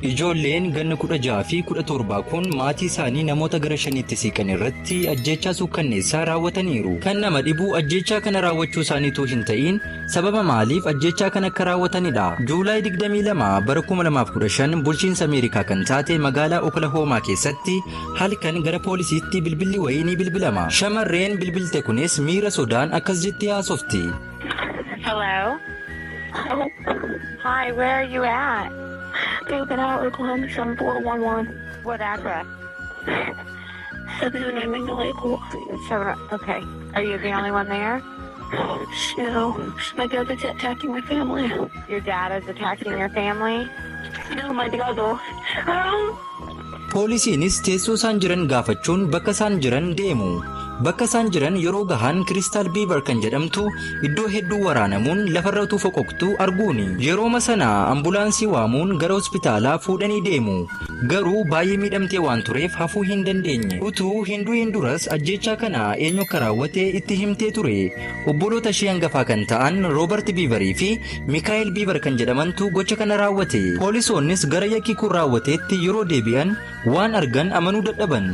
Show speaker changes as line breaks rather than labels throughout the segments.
Ijoolleen ganna 16 fi 17 kun maatii isaanii namoota gara shaniitti siiqan irratti ajjeechaa suukkanneessaa raawwataniiru. Kan nama dhibu ajjeechaa kana raawwachuu isaaniituu hin ta'in, sababa maaliif ajjeechaa kana akka raawwatanidha. Juulaay 22 bara 2015 bulchiinsa Ameerikaa kan taate magaalaa Oklahoomaa keessatti halkan gara poolisiitti bilbilli wayii ni bilbilama. Shamarreen bilbilte kunis miira sodaan akkas jettee haasofti.
Hello?
Hello.
Hi, where are you at?
Broken Arrow, Oklahoma 7411.
What address?
709 Magnolia Court.
Seven. Okay. Are you the only one there?
No, my brother's attacking my family.
Your dad is attacking your family?
No, my brother.
Poolisiinis teessoo isaan jiran gaafachuun bakka isaan jiran deemu. Bakka isaan jiran yeroo gahan Kiristaal Biibar kan jedhamtu iddoo hedduu waraanamuun lafarra utuu foqoqtu arguuni. Yerooma sana ambulaansii waamuun gara hospitaalaa fuudhanii deemu. Garuu baay'ee miidhamtee waan tureef hafuu hin dandeenye. Utuu hin du'in duras ajjeechaa kana eenyu akka raawwate itti himtee ture. Obboloota ishee hangafaa kan ta'an Roobert Biibarii fi Mikaa'el Biibar kan jedhamantu gocha kana raawwate. Poolisoonnis gara yakki kun raawwateetti yeroo deebi'an waan argan amanuu dadhaban.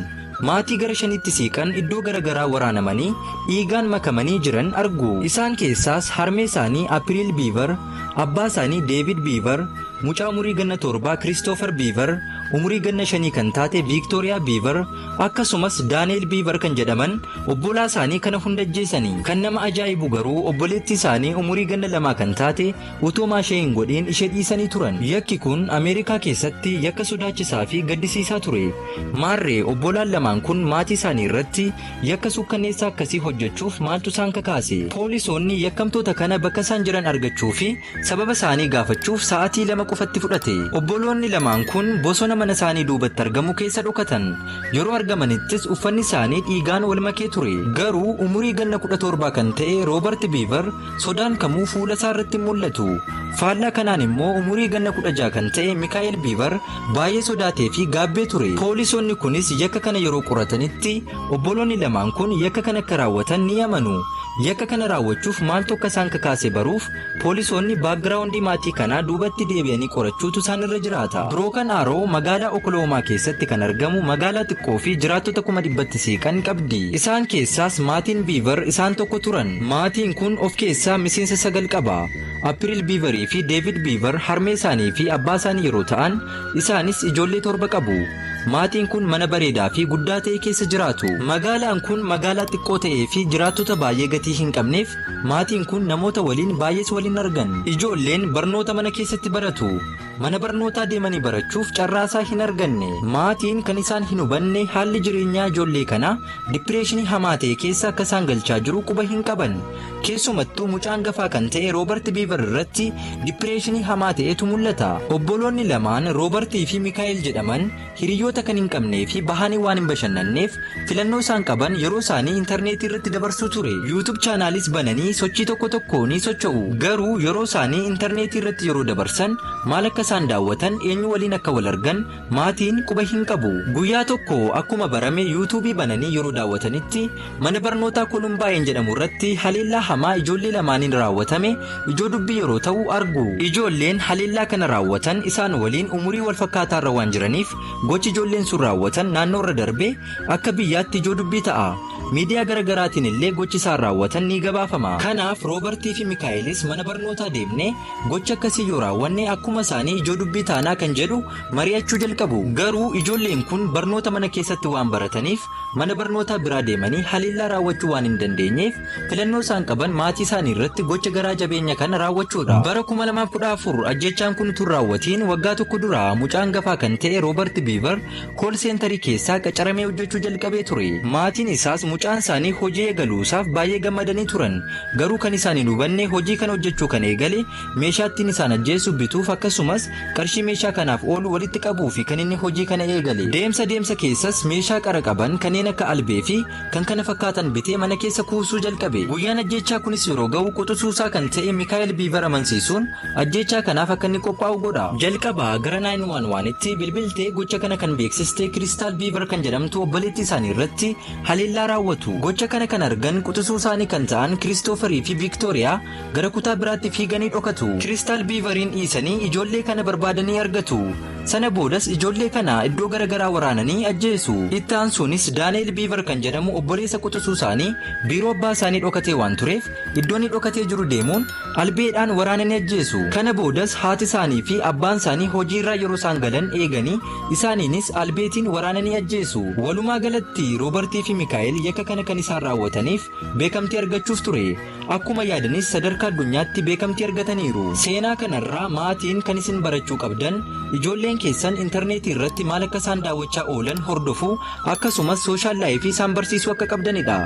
Maatii gara shanitti siiqan iddoo gara garaa waraanamanii dhiigaan makamanii jiran argu. Isaan keessaas harmee isaanii Apiriil Biivar, abbaa isaanii Deevid Biivar, mucaa umurii ganna 7 Kiristoofer Biivar, umurii ganna 5 kan taate Viiktooriyaa Biivar, akkasumas Daani'el Biivar kan jedhaman obbolaa isaanii kana hunda ajjeesanii. Kan nama ajaa'ibu garuu obboleettii isaanii umurii ganna 2 kan taate utuu ishee hin godhin ishee dhiisanii turan. Yakki kun Ameerikaa keessatti yakka sodaachisaa fi gaddisiisaa ture. Maarree, obbolaan lamaan kun maatii isaanii irratti yakka suukkanneessaa akkasii hojjechuuf maaltu isaan kakaase? Poolisoonni yakkamtoota kana bakka isaan jiran argachuu fi sababa isaanii gaafachuuf sa'aatii 2 qofatti fudhate. Obboloonni lamaan kun bosona mana isaanii duubatti argamu keessa dhokatan. Yeroo argamanittis uffanni isaanii dhiigaan wal makee ture. Garuu umurii ganna 17 kan ta'e Roobert Biivar sodaan kamuu fuula isaa irratti hin mul'atu. Faallaa kanaan immoo umurii ganna 16 kan ta'e Mikaa'el Biivar baay'ee sodaatee fi gaabbee ture. Poolisoonni kunis yakka kana yeroo qoratanitti obboloonni lamaan kun yakka kana akka raawwatan ni amanu. Yakka kana raawwachuuf maaltu akka isaan kakaase baruuf poolisoonni background maatii kanaa duubatti deebi'anii qorachuutu isaan irra jiraata. Birookan Aaroo magaalaa Oklahoomaa keessatti kan argamu magaalaa xiqqoo fi jiraattota 100,000tti siiqan qabdi. Isaan keessaas maatiin Biivar isaan tokko turan. Maatiin kun of keessaa miseensa 9 qaba. Apiriil Biivarii fi Deevid Biivar harmee isaanii fi abbaa isaanii yeroo ta'an, isaanis ijoollee 7 qabu. Maatiin kun mana bareedaa fi guddaa ta'e keessa jiraatu. Magaalaan kun magaalaa xiqqoo ta'ee fi jiraattota baay'ee gatii hin qabneef maatiin kun namoota waliin baay'ees waliin argan. Ijoolleen barnoota mana keessatti baratu. Mana barnootaa deemanii barachuuf carraa isaa hin arganne. Maatiin kan isaan hin hubanne haalli jireenyaa ijoollee kanaa depression hamaa ta'e keessa akka isaan galchaa jiru quba hin qaban. Keessumattuu mucaan hangafaa kan ta'e Roobert Biivar irratti depression hamaa ta'etu mul'ata. Obboloonni lamaan Roobertii fi Mikaa'el jedhaman hiriyoota kan hin qabnee fi bahanii waan hin bashannanneef filannoo isaan qaban yeroo isaanii intarneetii irratti dabarsuu ture. YouTube chaanaalis bananii sochii tokko tokko ni socho'u. Garuu yeroo isaanii intarneetii irratti yeroo dabarsan maal akka isaan daawwatan, eenyu waliin akka wal argan maatiin quba hin qabu. Guyyaa tokko akkuma barame yuutuubii bananii yeroo daawwatanitti mana barnootaa Kolumbaayeen jedhamu irratti haleellaa hamaa ijoollee lamaaniin raawwatame ijoo dubbii yeroo ta'u argu. Ijoolleen haleellaa kana raawwatan isaan waliin umurii wal fakkaataarra waan jiraniif gochi ijoolleen sun raawwatan naannoo irra darbee akka biyyaatti ijoo dubbii ta'a. Miidiyaa garaagaraatiin illee gochi isaan raawwatan ni gabaafama. Kanaaf Roobertii fi Mikaa'elis mana barnootaa deemnee gocha akkasii yoo raawwanne akkuma isaanii ijoo dubbii taanaa kan jedhu mari'achuu jalqabu. Garuu ijoolleen kun barnoota mana keessatti waan barataniif mana barnootaa biraa deemanii haleellaa raawwachuu waan hin dandeenyeef filannoo isaan qaban maatii isaanii irratti gocha garaa jabeenya kana raawwachuudha. Bara 2014 ajjechaan kun utuu raawwatiin waggaa tokko dura mucaan hangafaa kan ta'e Roobert Biivar call center keessaa qacaramee hojjechuu jalqabee ture. Maatiin isaas mucaan isaanii hojii eegaluusaaf baay'ee gammadanii turan. Garuu kan isaan hin hubanne hojii kana hojjechuu kan eegale meeshaa ittiin isaan ajjeesu bituuf, akkasumas qarshii meeshaa kanaaf oolu walitti qabuu fi kan inni hojii kana eegale. Deemsa deemsa keessas meeshaa qara qaban kanneen akka albee fi kan kana fakkaatan bitee mana keessa kuusuu jalqabe. Guyyaan ajjechaa kunis yeroo ga'u quxisuusaa kan ta'e Mikaa'el Biivar amansiisuun ajjechaa kanaaf akka inni qophaa'u godha. Jalqaba gara 911tti bilbiltee gocha kana kan beeksiste Kiristaal Biivar kan jedhamtu obboleettii isaanii irratti haleellaa raawwatu. Gocha kana kan argan quxisuu isaanii kan ta'an Kiristoofarii fi Viiktooriyaa gara kutaa biraatti fiiganii dhokatu. Kiristaal Biivariin dhiisanii ijoollee kana barbaadanii argatu. Sana boodas ijoollee kana iddoo garaagaraa waraananii ajjeesu. Itti aansuunis Daani'el Biivar kan jedhamu obboleessa quxisuu isaanii biiroo abbaa isaanii dhokatee waan tureef, iddoo inni dhokatee jiru deemuun albeedhaan waraananii ajjeesu. Kana boodas haati isaanii fi abbaan isaanii hojiirraa yeroo isaan galan eeganii isaaniinis albeetiin waraananii ajjeesu. Walumaa galatti Roobartii fi Mikaa'el yakka kana kan isaan raawwataniif beekamtii argachuuf ture. Akkuma yaadanis sadarkaa addunyaatti beekamtii argataniiru. Seenaa kanarraa maatiin kan isin barachuu qabdan, ijoolleen keessan intarneetii irratti maal akka isaan daawwachaa oolan hordofuu, akkasumas social life isaan barsiisuu akka qabdanidha.